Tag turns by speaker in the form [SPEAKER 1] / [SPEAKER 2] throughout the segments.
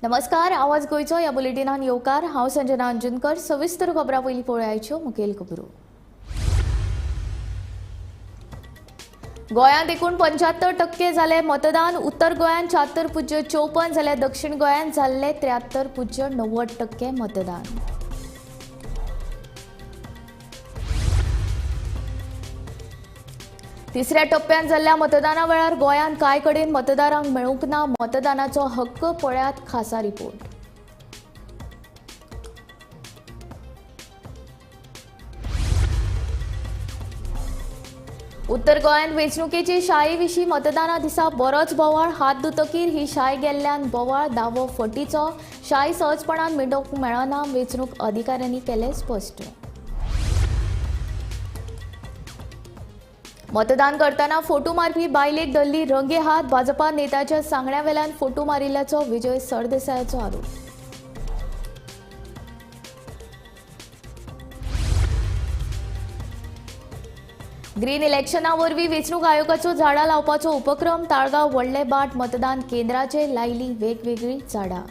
[SPEAKER 1] नमस्कार, आवाज गोंयचो ह्या बुलेटिनान येवकार. हांव संजना अंजुनकर. सविस्तर खबरां पयलीं पळोवयाच्यो मुखेल खबरो. गोंयांत एकूण 75% जालें मतदान. उत्तर गोंयांत 76.54 जाल्यार दक्षिण गोंयांत जाल्लें 73.90% मतदान. तिसऱ्या टप्प्यात जाल्ल्या मतदाना वेळार गोंयांत कांय कडेन मतदारांक मेळूंक ना मतदानाचो हक्क. पळयात खासा रिपोर्ट. उत्तर गोंयांत वेंचणुकेची शाये विशीं मतदाना दिसा बरोच बोवाळ. हात दुतकीर ही शाय गेल्ल्यान बोवाळ दावो फटीचो. शाय सहजपणान मिटोवंक मेळना, वेंचणूक अधिकाऱ्यांनी केलें स्पश्ट. मतदान करतना फोटो मारपी बायलेक धरली रंगे हात. भाजपा नेत्याच्या सांगण्या वेल्यान फोटो मारिल्ल्याचो विजय सरदेसायाचो आरोप. ग्रीन इलेक्शना वरवीं वेंचणूक आयोगाचो झाडां लावपाचो उपक्रम. ताळगांव व्हडले बाट मतदान केंद्राचेर लायली वेगवेगळीं झाडां.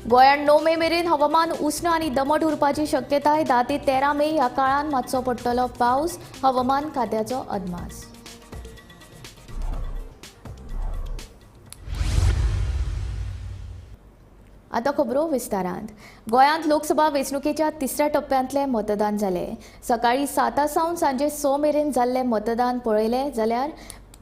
[SPEAKER 1] गोंयांत 9 मे मेरेन हवामान उष्ण आनी दमट उरपाची शक्यताय. 10 ते 13 मे ह्या काळांत मातसो पडटलो पावस, हवामान खात्याचो अदमास. आतां खबरो विस्तारांत. गोंयांत लोकसभा वेंचणुकेच्या तिसऱ्या टप्प्यांतलें मतदान जालें. सकाळीं 7 सावन सांजे 6 मेरेन जाल्लें मतदान पळयलें जाल्यार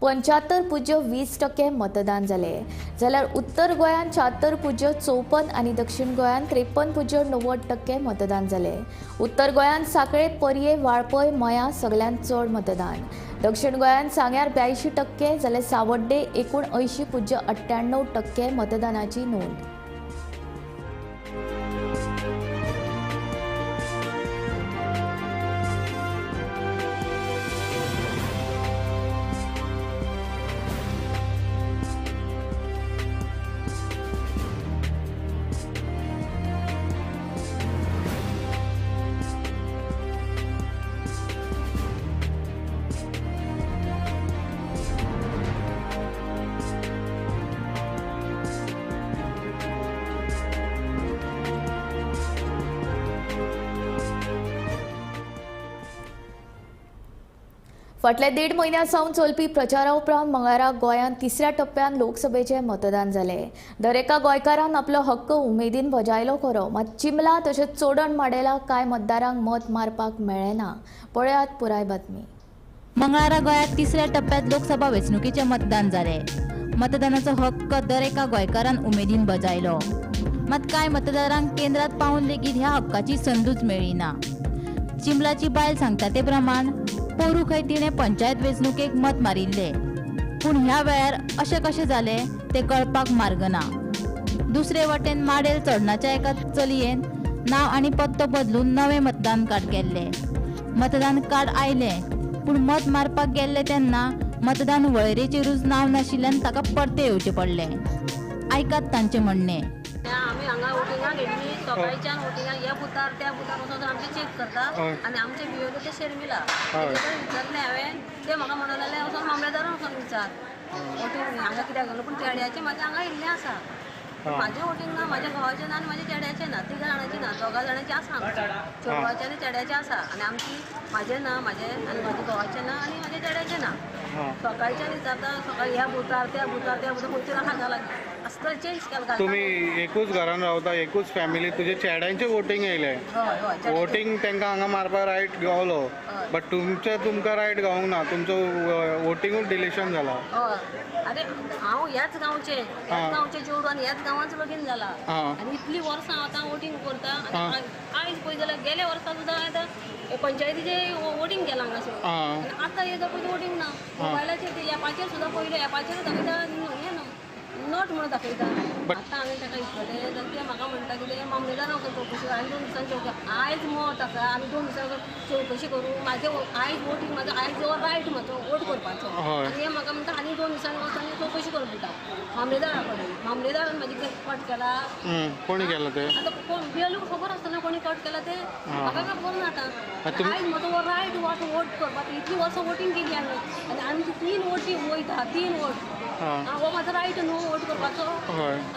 [SPEAKER 1] 75.20% मतदान जालें. जाल्यार उत्तर गोंयांत 76.54 आनी दक्षिण गोंयांत 53.90% मतदान जालें. उत्तर गोंयांत सांखळे, पर्ये, वाळपय, मयां सगल्यांत चड मतदान. दक्षिण गोंयांत सांग्यार 82% जाल्यार सावड्डे 79.98% मतदानाची नोंद. फाटल्या 1.5 म्हयन्या सावन चलपी प्रचारा उपरांत मंगळारा गोंयांत तिसऱ्या टप्प्यान लोकसभेचें मतदान जालें. दरेका गोंयकारान आपलो हक्क उमेदीन बजायलो खरो, मात चिमला तशेंच चोडण माडेला कांय मतदारांक मत मारपाक मेळ्ळें ना. पळयात पुराय बातमी.
[SPEAKER 2] मंगळारा गोंयांत तिसऱ्या टप्प्यांत लोकसभा वेंचणुकेचें मतदान जालें. मतदानाचो हक्क दरेका गोंयकारान उमेदीन बजायलो, मात कांय मतदारांक केंद्रात पावून लेगीत ह्या हक्काची संदूच मेळ्ळी ना. चिमलाची बायल सांगता ते प्रमाण पोरू खंय तिणें पंचायत वेंचणुकेक मत मारिल्लें, पूण ह्या वेळार अशें कशें जालें तें कळपाक मार्ग ना. दुसरे वटेन माडेल चोडणाच्या एका चलयेन नांव आनी पत्तो बदलून नवें मतदान कार्ड केल्लें. मतदान कार्ड आयलें, पूण मत मारपाक गेल्लें तेन्ना मतदान वळेरेचेरूच नांव नाशिल्ल्यान ताका परतें येवचें पडलें. आयकात तांचें म्हणणें.
[SPEAKER 3] आमी हांगा वोटिंगाक गेल्ली, सकाळच्यान वोटिंगाक ह्या बुथार त्या बुथार वचून आमचें चॅक करता आनी आमचें बियोले ते शर्मिला विचारलें हांवें, ते म्हाका म्हणूंक लागले वचोन मामलेदारान वचोन विचार वोटींग हांगा कित्याक घालूं, पूण चेड्याचें म्हाजें हांगा येयल्लें आसा. म्हाजें वोटींग ना, म्हाज्या घोवाचें ना आनी म्हाज्या चेड्याचें ना, तिगां जाणांचें ना, दोगां जाणांचें आसा आमचें, चेडवाचें आनी चेड्याचें आसा. आनी आमची म्हाजें ना, म्हाजें आनी म्हाज्या घोवाचें ना आनी म्हाज्या चेड्याचें ना. सकाळच्यान विचारता, सकाळी ह्या बुथार त्या बुथार त्या बुथार खंयच्या हांगा लागली चेंज केला.
[SPEAKER 4] तुमी एकूच घरान रावता, एकूच फॅमिली, तुजे चेड्यांचें वोटींग येयलें, वोटींग तांकां हांगा मारपाक रायट गावलो, बट तुमचें तुमकां रायट गावूंक ना, तुमचो वोटिंगूच डिलेशन जाला.
[SPEAKER 3] हय, आरे हांव ह्याच गांवचें, ह्याच गांवचें चेडूं आनी ह्याच गांवांत लगीन जाला आनी इतलीं वर्सां हांव आतां वोटींग करता आनी आयज पळय जाल्यार गेल्या वर्सा सुद्दां आतां पंचायतीचें वोटींग केलां हांगासर आनी आतां हे पळय वोटींग ना. मोबायलाचेर ते एपाचेर सुद्दां पयलें एपाचेरूच दाखयता हें ना not म्हणून दाखयता. आतां हांवें ताका विचारलें जाल्यार ते म्हाका म्हणटा कितें मामलेदारान वचून चवकशी, आनी 2 दिसांनी चवकशी. आयज मत आसा आनी 2 दिसांनी चवकशी करूं म्हाजें आयज वोटींग, म्हाजो आयज जो रायट म्हाजो वोट करपाचो, आनी हे म्हाका म्हणटा आनी 2 दिसांनी वचून चवकशी करूं म्हणटा मामलेदारा कडेन. मामलेदारान म्हाजी कट केला.
[SPEAKER 4] कोणी केला ते
[SPEAKER 3] आतां कोण बियलूक खबर आसतना कोणी कट केला ते म्हाका खबर ना. आतां आयज म्हजो रायट म्हाका वोट करपाक इतली वर्सां वोटींग केली आमी आनी आमची 3 वोटी वयता 3 वोट हो म्हाजो रायट न्हू वोट करपाचो.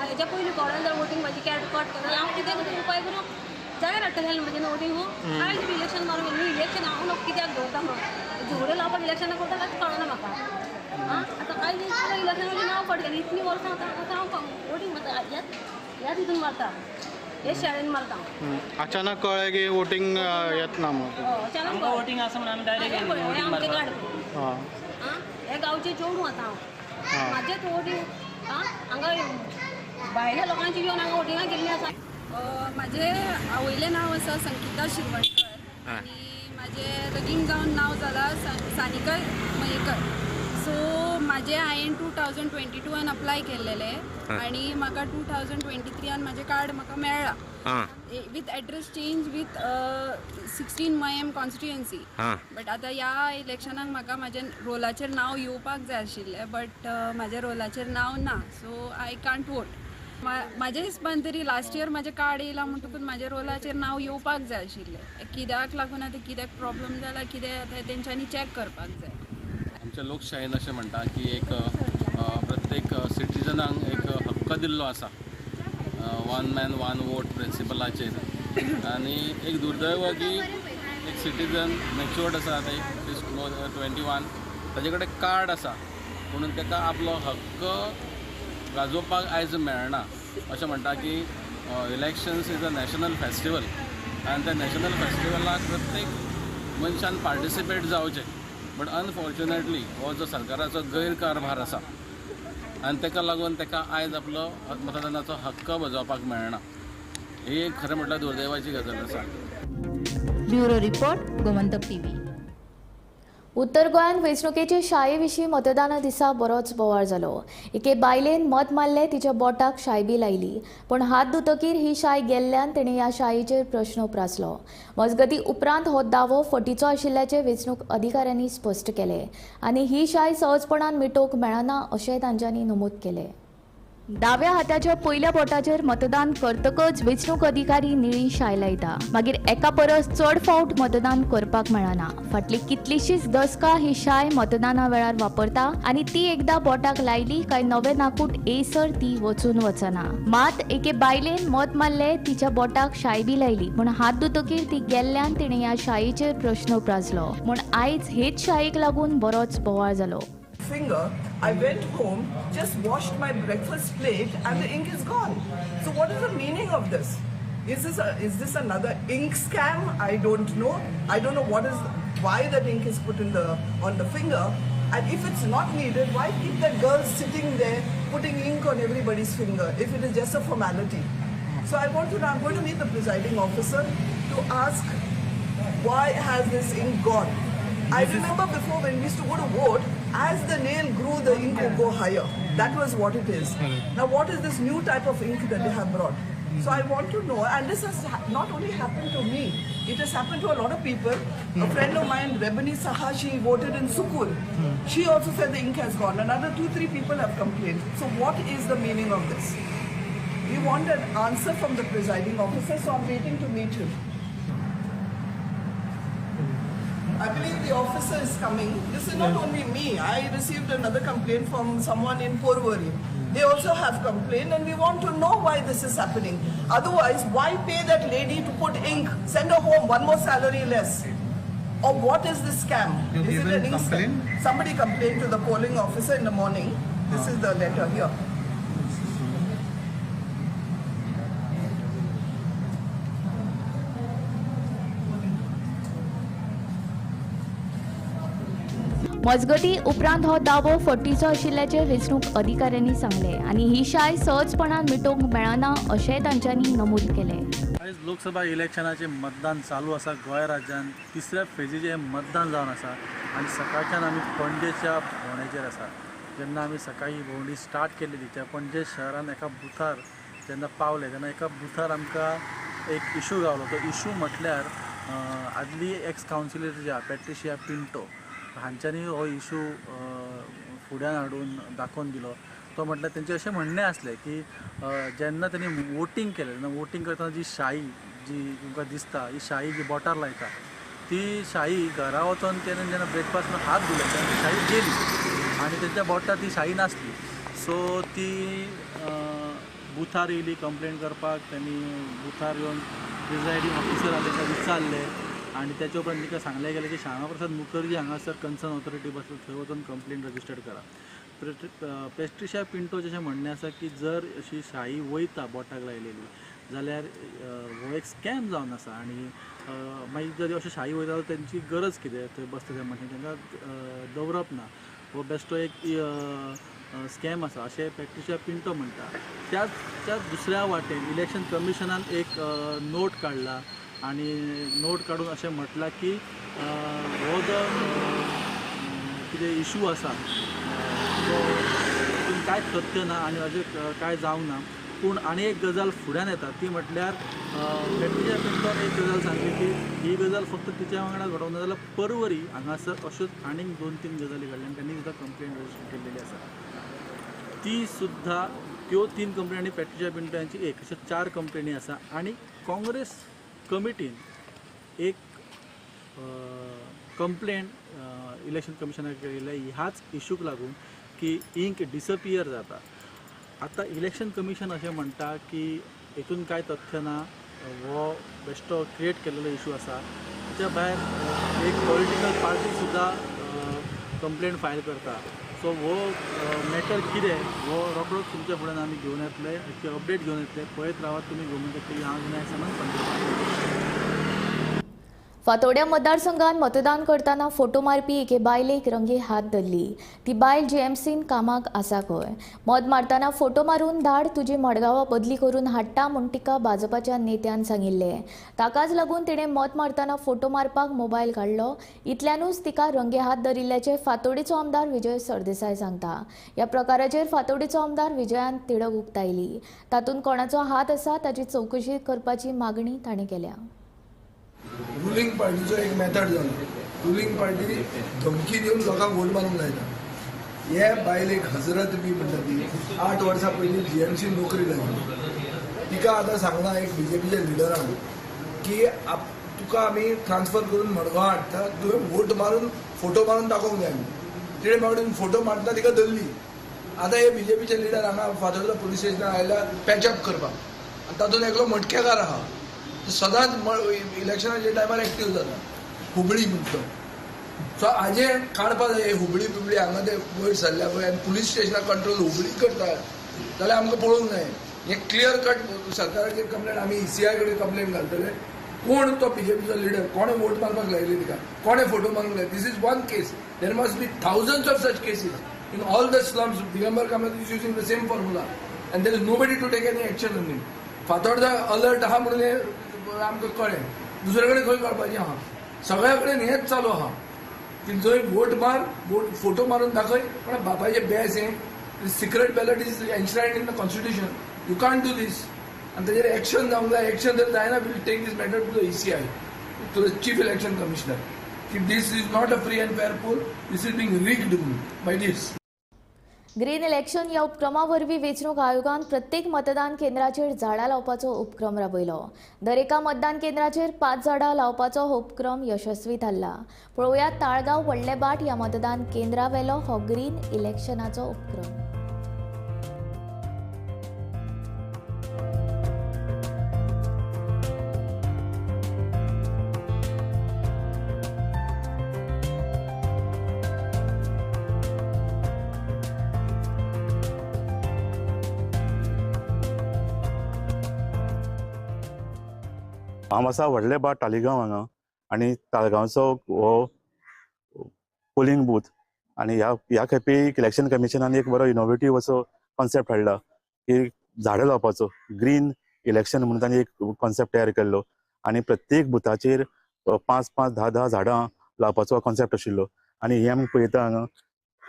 [SPEAKER 3] हेच्या पयलीं कळ्ळें जाल्यार वोटींग म्हाजी कॅट कट जाल्यार हांव कितें उपाय करून जाग्यार हाडटलें म्हजें वोटींग. आयज बी इलेक्शन मारून न्हू इलेक्शन हांव न्हू कित्याक दवरता म्हणून झगड्यो लावपाक इलेक्शनां करता कांयच कळना म्हाका. आतां आयज इलेक्शनाचें नांव कट गेलें इतलीं वर्सां आतां आतां हांव वोटींग मारता ह्याच हितून मारता हे शाळेन मारता.
[SPEAKER 4] अचानक कळ्ळें की वोटींग येतना म्हणून
[SPEAKER 3] अचानक
[SPEAKER 5] वोटींग आसा म्हणून आमी डायरेक्ट वोटींग मारता.
[SPEAKER 3] हे गांवचे चेडूं आतां हांव म्हाजेच वोटींग हांगा भायल्या लोकांची येवन हांगा वोटिंगां केल्लीं आसा.
[SPEAKER 6] म्हाजें आवयलें नांव आसा संगीता शिरवणकर आनी म्हाजें लगीन जावन नांव जालां सानिका मयेकर. सो म्हाजें हांवें 2022 अप्लाय केल्लेलें आनी म्हाका 2023 म्हाजें कार्ड म्हाका मेळ्ळां with address change with 16 Mayem constituency. But आतां ह्या इलेक्शनाक म्हाका म्हाजें रोलाचेर नांव येवपाक जाय आशिल्लें बट म्हाज्या रोलाचेर नांव ना सो I can't vote. म्हाज्या हिसपान तरी लास्ट इयर म्हाजें कार्ड येयलां म्हणटकूच म्हाज्या रोलाचेर नांव येवपाक जाय आशिल्लें. कित्याक लागून आतां कित्याक प्रॉब्लम जाला कितें आतां तेंच्यांनी चॅक करपाक जाय.
[SPEAKER 7] आमच्या लोकशायेन अशें म्हणटा की एक प्रत्येक सिटीजनाक एक हक्क दिल्लो आसा वन मॅन वन वोट प्रिंसिपलाचेर. आनी एक दुर्दैव की एक सिटीजन मॅच्युअर्ड आसा आतां एक 21 ताजे कडेन कार्ड आसा पूण ताका आपलो हक्क गाजोवपाक आयज मेळना. अशें म्हणटा की elections is a national festival आनी त्या नॅशनल फेस्टिवलाक प्रत्येक मनशान पार्टिसिपेट जावचें. बट अनफॉर्च्युनेटली हो जो सरकाराचो गैरकारभार आसा आनी ताका लागून ताका आयज आपलो मतदानाचो हक्क बजावपाक मेळना. ही एक खरें म्हटल्यार दुर्दैवाची गजाल आसा.
[SPEAKER 2] Bureau report, Gomantak TV.
[SPEAKER 1] उत्तर गोंयांत वेंचणुकेचे शाये विशीं मतदाना दिसा बरोच बोवाळ जालो. एके बायलेन मत मारलें, तिच्या बोटाक शाय बी लायली, पूण हात धुतकीर ही शाय गेल्ल्यान तिणें ह्या शायेचेर प्रश्न उप्रासलो. मजगती उपरांत हो दावो फटीचो आशिल्ल्याचें वेंचणूक अधिकाऱ्यांनी स्पश्ट केलें आनी ही शाय सहजपणान मिटोवंक मेळना अशें तांच्यांनी नमूद केलें. दाव्या हाताच्या पयल्या बोटाचेर मतदान करतकच वेंचणूक अधिकारी निळी शाय लायता. मागीर एका परस चड फावट मतदान करपाक मेळना. फाटली कितलीशीच दसकां ही शाय मतदाना वेळार वापरता आनी ती एकदा बोटाक लायली काय नवे नाकूट येयसर ती वचून वचना. मात एके बायलेन मत मारलें, तिच्या बोटाक शाय बी लायली, पूण हात धुतकीर ती गेल्ल्यान तिणें ह्या शायेचेर प्रश्न उप्रासलो. म्हूण आयज हेच शायेक लागून बरोच बोवाळ जालो.
[SPEAKER 8] Finger, I went home, just washed my breakfast plate and the ink is gone. So what is the meaning of this? Is this another ink scam? I don't know. I don't know why that ink is put in on the finger. And if it's not needed, why keep that girl sitting there putting ink on everybody's finger if it is just a formality? So I want to know, I'm going to meet the presiding officer to ask why has this ink gone? I remember before when we used to go to vote, as the nail grew, the ink would go higher. That was what it is. Now, what is this new type of ink that they have brought? So I want to know, and this has not only happened to me, it has happened to a lot of people. A friend of mine, Rebani Saha, she voted in Sukkur. She also said the ink has gone. Another 2-3 people have complained. So what is the meaning of this? We want an answer from the presiding officer, so I'm waiting to meet him. I believe the officer is coming. This is not only me. I received another complaint from someone in Porvorim. They also have complained and we want to know why this is happening. Otherwise, why pay that lady to put ink? Send her home, one more salary less. Or what is this scam? Is it an ink scam? Somebody complained to the polling officer in the morning. This is the letter here.
[SPEAKER 1] मजगती उपरांत हो दावो फटीचो आशिल्ल्याचें वेंचणूक अधिकाऱ्यांनी सांगलें आनी ही शाय सहजपणान मिटोवंक मेळना अशेंय तांच्यांनी नमूद केलें.
[SPEAKER 9] आयज लोकसभा इलेक्शनाचें मतदान चालू आसा. गोंय राज्यांत तिसऱ्या फेजीचें मतदान जावन आसा आनी सकाळच्यान आमी पणजेच्या भोंवडेचेर आसा. जेन्ना आमी सकाळी भोंवडी स्टार्ट केलेली त्या पणजे शहरान एका बुथार जेन्ना पावले तेन्ना एका बुथार आमकां एक इशू गावलो. तो इशू म्हटल्यार आदली एक्स कावन्सिलर जी आसा पॅट्रिशिया पिंटो हांच्यांनी हो इशू फुड्यान हाडून दाखोवन दिलो. तो म्हटल्यार तेंचें अशें म्हणणें आसलें की जेन्ना तेणी वोटींग केलें तेन्ना वोटींग करतना जी शाही जी तुमकां दिसता ही शाही जी बोटार लायता ती शाई घरा वचोन तेणें जेन्ना ब्रेकफास्ट हात धुले तेन्ना ती शाई गेली आनी तेच्या बोटार ती शाई नासली. सो ती बुथार येयली कंप्लेन करपाक. तेणी बुथार येवन प्रिजायडींग ऑफिसर आसा तेका विचारलें आनी तेच्या उपरांत तिका सांगलें गेलें की श्यामा प्रसाद मुखर्जी हांगासर कन्सर्न ऑथॉरिटी बसला, थंय वचून कंप्लेन रजिस्टर्ड करा. पेट्रिशा पिंटो जशें म्हणणें आसा की जर अशी शाई वयता बोटाक लायलेली जाल्यार हो एक स्कॅम जावन आसा आनी मागीर जर अशें शाई वयता जाल्यार तेंची गरज कितें थंय बसता त्या मनशान, तांकां दवरप ना, हो बेश्टो एक स्कॅम आसा अशें पेट्रिशा पिंटो म्हणटा. त्याच दुसऱ्या वाटेन इलेक्शन कमिशनान एक नोट काडला आनी नोट काडून अशें म्हटलां की हो जो कितें इशू आसा तो तितून कांयच तथ्य ना आनी अशें कांय जावंक ना. पूण आनी एक गजाल फुड्यान येता ती म्हटल्यार पेट्रिशा पिंटोन एक गजाल सांगली की ही गजाल फक्त तिच्या वांगडा घडोवंक ना जाल्यार परवरी हांगासर अश्योच आनीक 2-3 गजाली घडल्या आनी तांणी सुद्दां कंप्लेन रजिस्टर केल्लेली आसा. ती सुद्दां त्यो 3 कंप्लेनी आनी पेट्रिशा पिंटो यांची एक अश्यो 4 कंप्लेनी आसा. आनी काँग्रेस कमिटीन एक कंप्लेन इलेक्शन कमिशनाक केल्ली ह्याच इशूक लागून की इंक डिसपियर जाता. आतां इलेक्शन कमिशन अशें म्हणटा की हितून कांय तथ्य ना, हो बेश्टो क्रिएट केल्लो इशू आसा. ताच्या भायर एक पॉलिटिकल पार्टी सुद्दां कंप्लेन फायल करता. सो हो मॅटर कितें हो रोखडोच तुमच्या फुड्यान आमी घेवन येतले, अपडेट घेवन येतले. पळयत रावात तुमी गोमंतक टीव्ही. हांव विनायक सामंत, पणजे.
[SPEAKER 1] फातोड्या मतदारसंघात मतदान करतना फोटो मारपी एके बायलेक रंगे हात धरली. ती बायल जीएमसीन कामाक आसा खंय. मत मारतना फोटो मारून धाड तुजी मडगांवा बदली करून हाडटा म्हूण तिका भाजपाच्या नेत्यान सांगिल्लें. ताकाच लागून तिणें मत मारतना फोटो मारपाक मोबायल काडलो. इतल्यानूच तिका रंगे हात धरिल्ल्याचें फातोडेचो आमदार विजय सरदेसाय सांगता. ह्या प्रकाराचेर फातोडेचो आमदार विजयान तिडक उक्तायली. तातूंत कोणाचो हात आसा ताची चवकशी करपाची मागणी ताणें केल्या.
[SPEAKER 10] रुलिंग पार्टीचो एक मेथड जालो. रुलिंग पार्टी धमकी दिवन लोकांक वोट मारूंक लायता. हे बायलेक हजरत बी म्हणटा ती 8 वर्सां पयलीं जीएमसी नोकरी लागली. तिका आतां सांगलां एक बीजेपीच्या लिडरान की तुका आमी ट्रान्सफर करून मडगांव हाडटा, तुवें वोट मारून फोटो मारून दाखोवंक जाय. तिणें मागीर फोटो मारतना तिका धरली. आतां हे बीजेपीचे लिडर हांगा फातोर्डा पुलीस स्टेशनार आयल्या पॅचअप करपाक आनी तातूंत एकलो मटकेकार आहा, सदांच इलेक्शनाच्या टायमार एक्टीव जाता, हुबळी म्हणटा. सो हाजे काडपा जाय हुबळी बिबळी हांगा ते वयर सरल्या पळय आनी पुलीस स्टेशनाक कंट्रोल हुबळी करता जाल्यार आमकां पळोवंक जाय. हें क्लियर कट सरकाराचेर कंप्लेन, आमी ECI कडेन कंप्लेन घालतले. कोण तो बीजेपीचो लिडर, कोणें वोट मारपाक लायली तिका, कोणें फोटो मारूंक लायले. This is one case, there must be thousands of such cases in all the slums. Digambar Kamat is using the same formula and there is nobody to take any action on him. Fatorda alert आहा म्हणून आमकां कळ्ळें, दुसरे कडेन खंय कळपाचें आहा. सगळ्या कडेन हेंच चालू आहा की जंय वोट मार, वोट फोटो मारून दाखय, पण बापायचें बेस हें. Secret ballot is enshrined in the constitution, you can't do this. आनी ताजेर एक्शन जावंक जाय. एक्शन जर जायना will take this matter to the ECI, to the chief election commissioner की this is not a free and fair poll, this is being rigged by this.
[SPEAKER 1] Green election ह्या उपक्रमा वरवीं वेंचणूक आयोगान प्रत्येक मतदान केंद्राचेर झाडां लावपाचो उपक्रम राबयलो. दरेका मतदान केंद्राचेर 5 झाडां लावपाचो हो उपक्रम यशस्वी थारला. पळोवया ताळगांव व्हडलेबाट ह्या मतदान केंद्रावेलो हो ग्रीन इलेक्शनाचो उपक्रम.
[SPEAKER 11] हांव आसा व्हडले बाट तालिगांव हांगा आनी ताळगांवचो हो पोलिंग बूथ आनी ह्या खेपे इलेक्शन कमिशनान एक बरो इनोवेटीव असो कॉन्सेप्ट हाडला की झाडां लावपाचो, ग्रीन इलेक्शन म्हणून तांणी एक कॉन्सेप्ट तयार केल्लो आनी प्रत्येक बुथाचेर 5-5, 10-10 झाडां लावपाचो कॉन्सेप्ट आशिल्लो. आनी हें आमी पळयता हांगा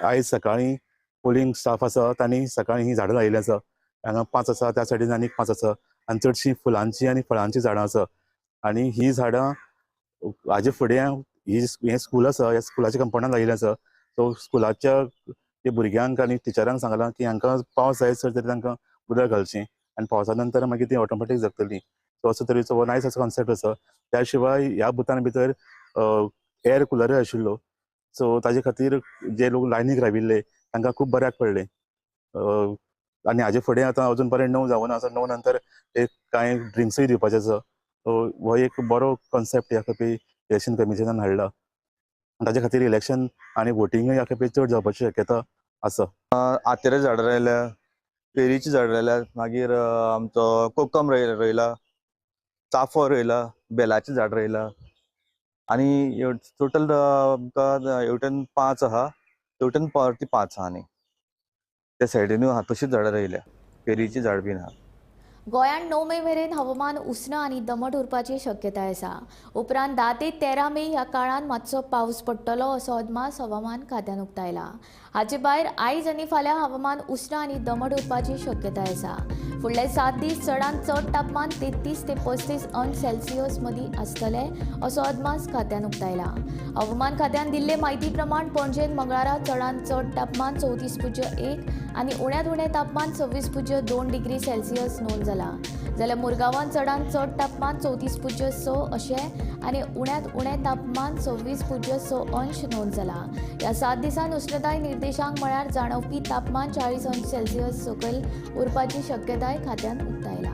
[SPEAKER 11] आयज सकाळीं पोलिंग स्टाफ आसा तांणी सकाळीं हीं झाडां लायिल्लीं आसा. हांगा 5 आसा, त्या सायडीन आनीक 5 आसा आनी चडशीं फुलांची आनी फळांची झाडां आसा. आनी ही झाडां हाजे फुडें हें स्कूल आसा, ह्या स्कुलाच्या कंपाउंडान लायिल्लें आसा. सो स्कुलाच्या भुरग्यांक आनी टिचरांक सांगलां की हांकां पावस जायसर तरी तांकां उदक घालचें आनी पावसा नंतर मागीर ती ऑटोमॅटीक जगतली. सो असो तरेचो हो नायस असो कॉन्सेप्ट आसा. त्या शिवाय ह्या बुथान भितर एअर कुलरूय आशिल्लो. सो ताजे खातीर जे लोक लायनीक राविल्ले तांकां खूब बऱ्याक पडलें. आनी हाजे फुडें आतां अजून पर्यंत 9 जावना आसा, 9 नंतर एक कांय ड्रिंक्सूय दिवपाचें आसा. सो हो एक बरो कॉन्सेप्ट ह्या खेपे इलेक्शन कमिशनान हाडला. ताजे खातीर इलेक्शन आनी वोटिंगूय ह्या खेपे चड जावपाची शक्यता आसा.
[SPEAKER 12] आतेरे झाडां रोयल्या, पेरीची झाडां रोयल्या, मागीर आमचो कोकम रोयला, चाफो रोयला, बेलाचें झाड रोयला आनी टोटल आमकां हेवटेन 5 आहा, तेवटेन परती 5 आहा आनी त्या सायडीनूय आहा तशीच झाडां रोयल्या, पेरीचीं झाड बीन आहा.
[SPEAKER 1] गोंयांत 9 मे मेरेन हवामान उष्ण आनी दमट उरपाची शक्यताय आसा. उपरांत 10 ते 13 मे ह्या काळांत मातसो पावस पडटलो असो अदमास हवामान खात्यान उक्तायला. हाचे भायर आयज आनी फाल्यां हवामान उष्ण आनी दमट उरपाची शक्यताय आसा. फुडले 7 दीस चडांत चड तापमान 33 ते 35 अंश सेल्सियस मदीं आसतले असो अदमास खात्यान उक्तायला. हवामान खात्यान दिल्ले म्हायती प्रमाण पणजेन मंगळारा चडांत चड तापमान 34.1 आनी उण्यांत उणें तापमान 26.2 डिग्री सेल्सियस नोंद जाला. जाल्यार मुरगांवांत चडांत चड तापमान 34.6 अशें आनी उण्यांत उणें तापमान 26.6 अंश नोंद जाला. ह्या 7 दिसांत उष्णताय निर्देशांक म्हळ्यार जाणवपी तापमान 40 अंश सेल्सियस सकयल उरपाची शक्यताय खात्यान उक्तायला.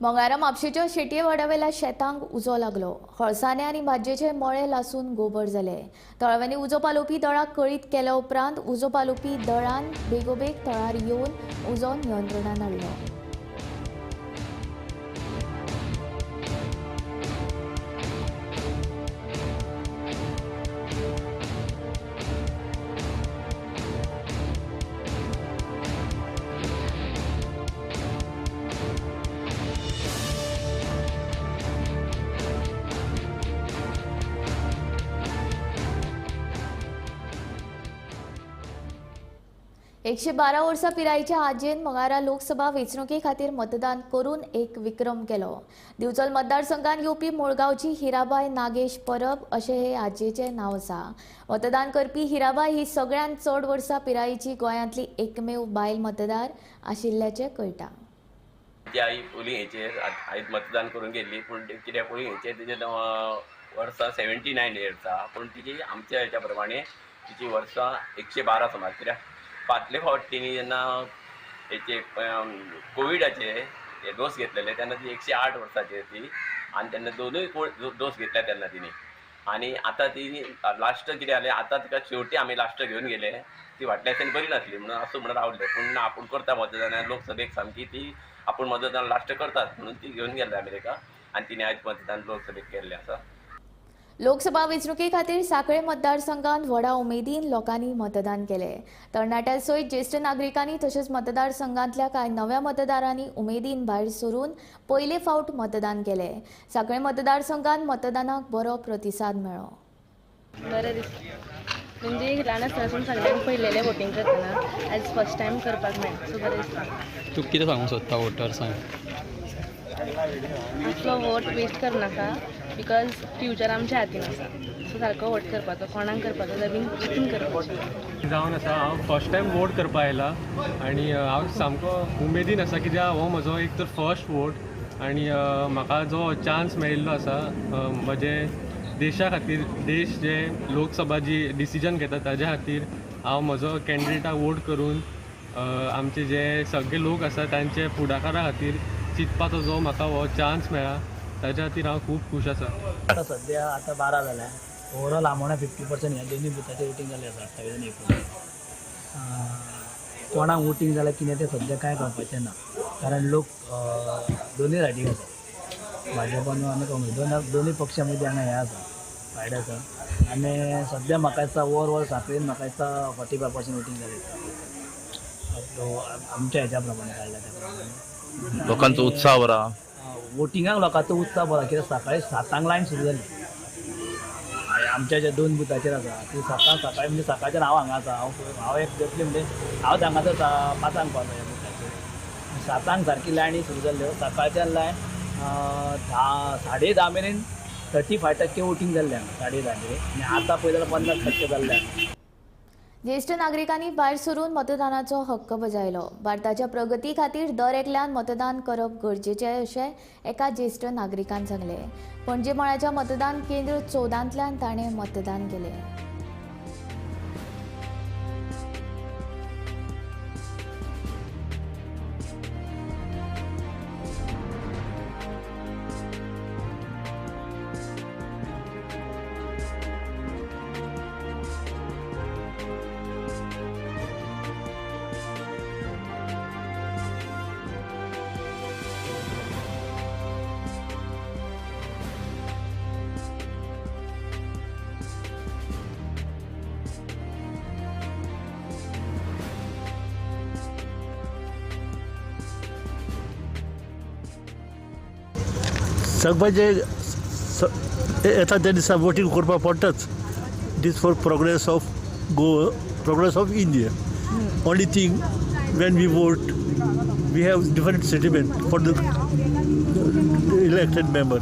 [SPEAKER 1] मंगळारा म्हापशेच्या शेटये वाड्यावेल्या शेतांक उजो लागलो. हळसाणे आनी भाजयेचे मळे लासून गोबर जाले. थळाव्यांनी उजो पालोवपी दळाक कळीत केल्या उपरांत उजो पालोवपी दळान बेगोबेग थळार येवन उजो नियंत्रणान हाडलो. एकशे 12 वर्सां पिरायेच्या आजयेन मंगळारा लोकसभा वेंचणुके खातीर मतदान करून एक विक्रम केलो. दिवचल मतदारसंघात येवपी मुळगांवची हिराबाय नागेश परब अशें हे आजयेचें नांव आसा. मतदान करपी हिराबाय ही सगळ्यांत चड वर्सां पिरायेची गोंयांतली एकमेव बायल मतदार आशिल्ल्याचें कळटा.
[SPEAKER 13] आई पोलिंग हेचेर आयज मतदान करून गेल्ली, पूण कित्याक पोलिंग हेचेर तिचे वर्सां 79 इयर्स आहा, पूण तिची आमच्या हेच्या प्रमाणे तिची वर्सां 112 समज. कित्याक फाटले फावट तिणी जेन्ना हेचे कोविडाचे हे डोस घेतलेले तेन्ना ती 108 वर्साची ती, आनी तेन्ना दोनूय डोस घेतले तेन्ना तिणी. आनी आतां ती लास्ट कितें जालें, आतां तिका शेवटी आमी लास्ट घेवन गेले, ती फाटल्या बरी नासली म्हणून आसूं म्हणून रावले, पूण ना आपूण करता मतदान लोकसभेक सामकी ती आपूण मतदान लास्ट करतात म्हणून ती घेवन गेले अमेरिका आनी तिणें आयज मतदान लोकसभेक केल्लें आसा.
[SPEAKER 1] लोकसभा वेंचणुके खातीर सांखळे मतदारसंघात व्हडा उमेदीन लोकांनी मतदान केलें. तरणाट्यां सयत ज्येश्ठ नागरिकांनी तशेंच मतदारसंघांतल्या कांय नव्या मतदारांनी उमेदीन भायर सरून पयले फावट मतदान केलें. सांखळे मतदारसंघात मतदानाक बरो प्रतिसाद मेळ्ळो.
[SPEAKER 14] बरें दिसता, म्हणजे ल्हान आसतना सगळ्यांक पयलेलें वोटींग करतना आयज फर्स्ट टायम करपाक मेळ्ळें, सो बरें दिसता.
[SPEAKER 5] तूं कितें सांगूंक सोदता वोटर्सांक?
[SPEAKER 14] आपलो वोट वेस्ट करनाका, because future आमच्या हातीन आसा, सो सारको वोट करपाचो, कोणाक करपाचो तें बीन चिंतून करपाचो.
[SPEAKER 15] जावन आसा हांव फर्स्ट टायम वोट करपाक आयला आनी हांव सामको उमेदीन आसा कित्याक हो म्हजो एक तर फर्स्ट वोट आनी म्हाका जो चान्स मेळिल्लो आसा म्हजे देशा खातीर, देश जे लोकसभा जी डिसिजन घेता ताज्या खातीर हांव म्हजो कॅन्डिडेटाक वोट करून आमचे जे सगळे लोक आसा तांचे फुडाकारा खातीर चिंतपाचो जो म्हाका हो चान्स मेळ्ळा ताज्या खातीर हांव खूब खूश आसा.
[SPEAKER 16] आतां सद्या आतां 12 जाल्या, ओवरऑल आमोणा 50% ह्या दोनूय बुथाचेर वोटींग जालें आसा 28 आनी 19. कोणाक वोटींग जाल्यार कितें तें सद्या कांय कळपाचें ना, कारण लोक दोनूय सायडीक आसा, भाजपान आनी काँग्रेस दोनूय पक्षां मदीं हांगा हें आसा, फायट आसा. आनी सद्या म्हाका दिसता ओवरऑल सांखळेन म्हाका दिसता 45% वोटींग जालें दिसता आमच्या हेच्या प्रमाणे काडल्या त्या प्रमाणे.
[SPEAKER 17] लोकांचो उत्साह बरो,
[SPEAKER 16] वोटिंगाक लोकांचो उत्साह बरो, कित्याक सकाळी 7 लायन सुरू जाली आमच्या ज्या दोन बुथाचेर आसा ती 7 सकाळी, म्हणजे सकाळच्यान हांव हांगा आसा, हांव एक घेतली म्हणजे हांव हांगासर 5 पावलो ह्या बुथाचेर, 7 सारकी लायनी सुरू जाल्ल्यो, सकाळच्यान लायन 10, 10:30 मेरेन 35% वोटींग जाल्लें हांगा, 10:30 मेरेन, आनी आतां पळय जाल्यार 50% जाल्लें.
[SPEAKER 1] ज्येश्ठ नागरिकांनी भायर सरून मतदानाचो हक्क बजायलो. भारताच्या प्रगती खातीर दर एकल्यान मतदान करप गरजेचें अशें एका ज्येश्ठ नागरिकान सांगलें. पणजे मळाच्या मतदान केंद्र 14 ताणें मतदान केलें.
[SPEAKER 17] सांगपाचें येता त्या दिसा वोटींग करपाक पडटाच. This for progress of Goa, progress of India. Only thing when we vote we have different sentiment for the elected member.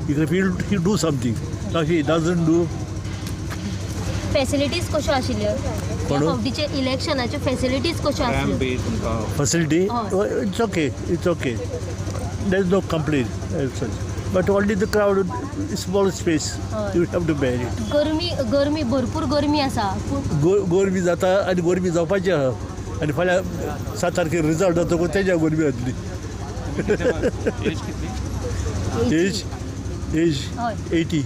[SPEAKER 17] If he do something, now he doesn't do.
[SPEAKER 3] Facilities कश्यो आशिल्ल्यो ह्या फावटीचे इलेक्शनाच्यो? Facilities कश्यो आशिल्ल्यो?
[SPEAKER 17] Facility, it's okay, it's okay. There is no complaint as such. But only the crowd, small space, you have to bear it.
[SPEAKER 3] गर्मी, गर्मी, भरपूर गर्मी आसा.
[SPEAKER 17] गर्मी जाता आनी गर्मी जावपाची आहा, आनी फाल्यां 7 तारखेर रिजल्ट जातकूच तेज्या गर्मी जातली. Age age 80.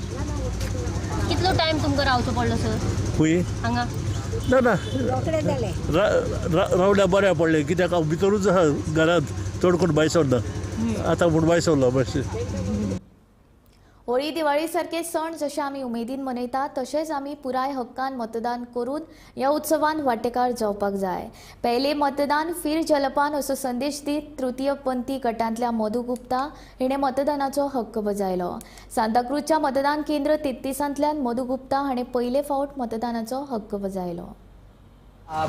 [SPEAKER 3] कितलो टायम तुमकां रावचो पडलो सर
[SPEAKER 17] खंय
[SPEAKER 3] हांगा?
[SPEAKER 17] ना ना, रावल्या बऱ्या पडलें, कित्याक हांव भितरूच आहा घरांत, चड कोण भायर सरना आतां, म्हूण भायर सरलो मातशें.
[SPEAKER 1] होळी दिवाळी सारखे सण जशे आमी उमेदीन मनयतात तशेंच आमी पुराय हक्कान मतदान करून ह्या उत्सवान वांटेकार जावपाक जाय. पहिले मतदान फिर जलपान असो संदेश दीत तृतीय पंथी गटांतल्या मधू गुप्ता हिणें मतदानाचो हक्क बजायलो. सांताक्रूजच्या मतदान केंद्र 33 मधू गुप्ता हाणें पयले फावट मतदानाचो हक्क बजायलो.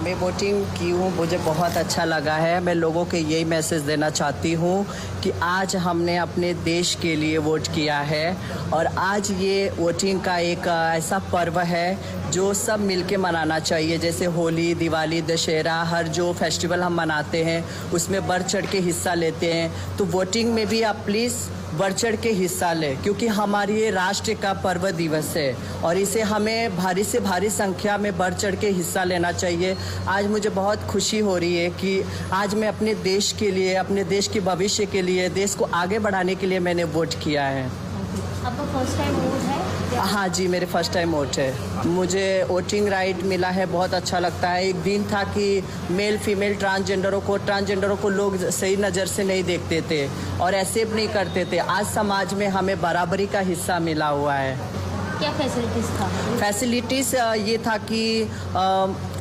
[SPEAKER 18] मैं वोटिंग की हूँ, मुझे बहुत अच्छा लगा है. मैं लोगों के यही मैसेज देना चाहती हूँ कि आज हमने अपने देश के लिए वोट किया है और आज ये वोटिंग का एक ऐसा पर्व है जो सब मिलके मनाना चाहिए. जैसे होली, दिवाली, दशहरा, हर जो फेस्टिवल हम मनाते हैं उसमें बढ़ चढ़ के हिस्सा लेते हैं, तो वोटिंग में भी आप प्लीज़ बढ़ चढ़ के हिस्सा लें, क्योंकि हमारी ये राष्ट्र का पर्व दिवस है और इसे हमें भारी से भारी संख्या में बढ़ चढ़ के हिस्सा लेना चाहिए. आज मुझे बहुत खुशी हो रही है कि आज मैं अपने देश के लिए, अपने देश के भविष्य के लिए, देश को आगे बढ़ाने के लिए मैंने वोट किया है.
[SPEAKER 3] आपका फर्स्ट टाइम वोट है?
[SPEAKER 18] हाँ जी, मेरे फर्स्ट टाइम वोट है. मुझे वोटिंग राइट मिला है, बहुत अच्छा लगता है. एक दिन था कि मेल फीमेल ट्रांसजेंडरों को लोग सही नज़र से नहीं देखते थे और एक्सेप्ट नहीं करते थे. आज समाज में हमें बराबरी का हिस्सा मिला हुआ है.
[SPEAKER 3] क्या फैसिलिटीज़ था?
[SPEAKER 18] फैसिलिटीज़ ये था कि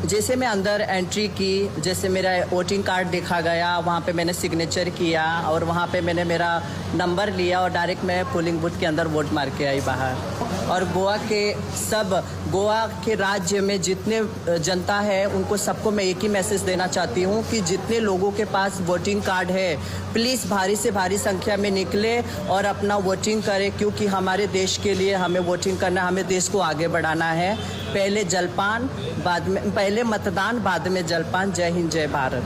[SPEAKER 18] जैसे मैं अंदर एंट्री की, जैसे मेरा वोटिंग कार्ड देखा गया, वहाँ पे मैंने सिग्नेचर किया और वहाँ पे मैंने मेरा नंबर लिया और डायरेक्ट मैं पोलिंग बूथ के अंदर वोट मार के आई बाहर. और गोवा के राज्य में जितने जनता है उनको सबको मैं एक ही मैसेज देना चाहती हूँ कि जितने लोगों के पास वोटिंग कार्ड है प्लीज़ भारी से भारी संख्या में निकले और अपना वोटिंग करें, क्योंकि हमारे देश के लिए हमें वोटिंग करना, हमें देश को आगे बढ़ाना है. पहले जलपान, बाद में पहले मतदान, बाद में जलपान. जय हिंद, जय भारत.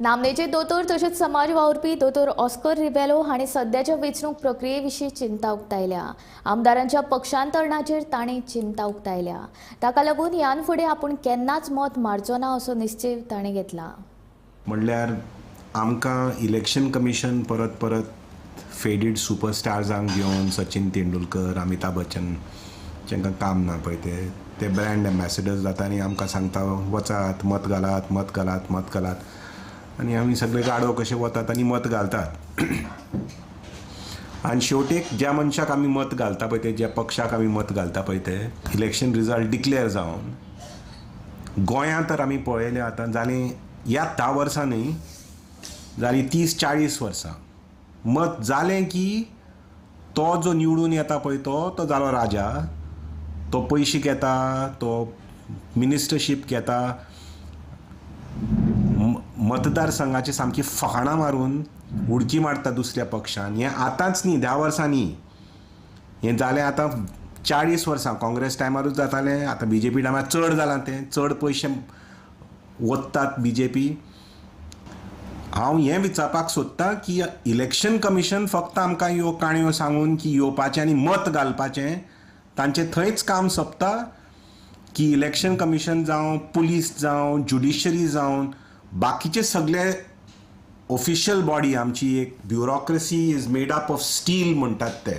[SPEAKER 1] नामनेचे दोतोर तशेंच समाज वावुरपी दोतोर ऑस्कर रिबेलो हांणी सद्याच्या वेंचणूक प्रक्रिये विशीं चिंता उक्तायल्या. आमदारांच्या पक्षांतरणाचेर तांणी चिंता उक्तायल्या. ताका लागून ह्यान फुडें आपूण केन्नाच मत मारचो ना असो निश्चेव ताणें घेतला.
[SPEAKER 19] म्हणल्यार आमकां इलेक्शन कमिशन परत परत फेडीड सुपरस्टार्सांक घेवन सचिन तेंडुलकर, अमिताभ बच्चन जांकां काम ना पळय ते ब्रँड एम्बेसडर्स जाता आनी आमकां सांगता वचात मत घालात, मत घालात, मत घालात, आनी आमी सगळे गाडो कशे वतात आनी मत घालतात. आनी शेवटेक ज्या मनशाक आमी मत घालता पळय ते, ज्या पक्षाक आमी मत घालता पळय ते इलेक्शन रिजल्ट डिक्लेअर जावन गोंयांत तर आमी पळयलें आतां जालीं ह्या 10 वर्सां न्ही, जालीं 30-40 वर्सां मत जालें की तो जो निवडून येता पळय तो जालो राजा, तो पयशे घेता, तो मिनिस्टरशीप घेता, मतदारसंघाची सामकी फकाणां मारून उडकी मारता दुसऱ्या पक्षान. हें आतांच न्ही, 10 वर्सां न्ही, हें जालें आतां 40 वर्सां. काँग्रेस टायमारूच जातालें, आतां बीजेपी टायमार चड जालां तें, चड पयशे वोत्तात बीजेपी. हांव हें विचारपाक सोदतां की इलेक्शन कमिशन फक्त आमकां ह्यो काणयो सांगून की येवपाचें आनी मत घालपाचें, तांचें थंयच काम सोंपता की इलेक्शन कमिशन जावं, पुलीस जावं, ज्युडिशरी जावं, बाकीचे सगळे ऑफिशियल बॉडी आमची एक bureaucracy is made up of steel म्हणटात ते.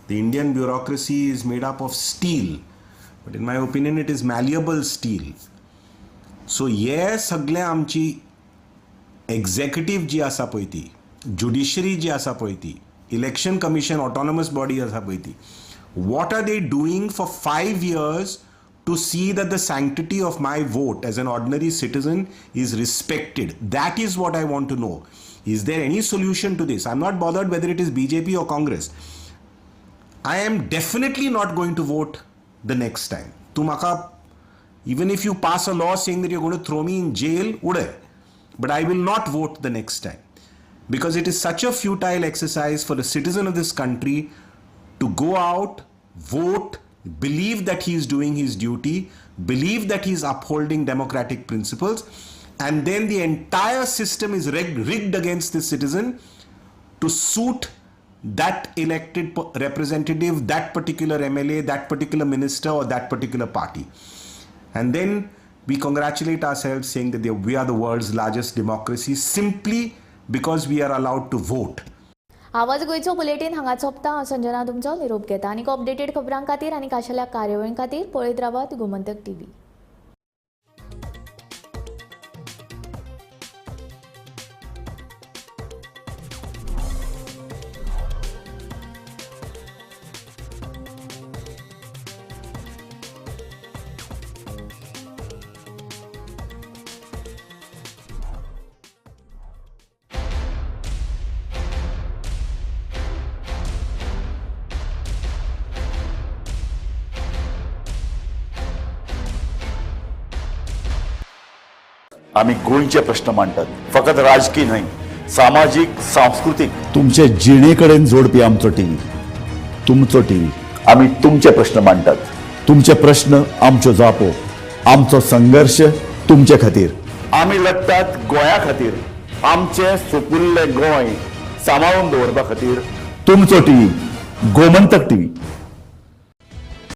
[SPEAKER 19] The Indian bureaucracy is made up of steel, but in my opinion it is malleable steel. So हे सगळे आमची एक्झेक्युटीव जी आसा पळय ती, ज्युडिशरी जी आसा पळय ती, इलेक्शन कमिशन ऑटोनॉमस बॉडी आसा पळय ती, what are they doing for 5 years to see that the sanctity of my vote as an ordinary citizen is respected? That is what I want to know. Is there any solution to this? I'm not bothered whether it is BJP or Congress. I am definitely not going to vote the next time. Tumaka, even if you pass a law saying that you're going to throw me in jail, ude. But I will not vote the next time. Because it is such a futile exercise for a citizen of this country to go out, vote, believe that he is doing his duty, believe that he is upholding democratic principles, and then the entire system is rigged against the citizen to suit that elected representative, that particular MLA, that particular minister, or that particular party. And then we congratulate ourselves saying that we are the world's largest democracy simply because we are allowed to vote.
[SPEAKER 1] आवाज गोंयचो bulletin हांगा सोंपता. हांव संजना तुमचो निरोप घेता. आनीक updated खबरां खातीर आनी खाशेल्या कार्यावळीं खातीर पळयत रावात गोमंतक टीव्ही.
[SPEAKER 20] आमी गोंयचे प्रश्न मांडटात, फकत राजकीय न्हय, सामाजीक, सांस्कृतीक, तुमचे जिणे कडेन जोडपी आमचो टीव्ही, तुमचो टीव्ही. आमी तुमचे प्रश्न मांडटात, तुमचे प्रश्न आमच्यो जापो, आमचो संघर्श तुमचे खातीर. आमी लढटात गोंया खातीर, आमचें सुपुल्लें गोंय सांबाळून दवरपा खातीर. तुमचो टीव्ही, गोमंतक टीव्ही.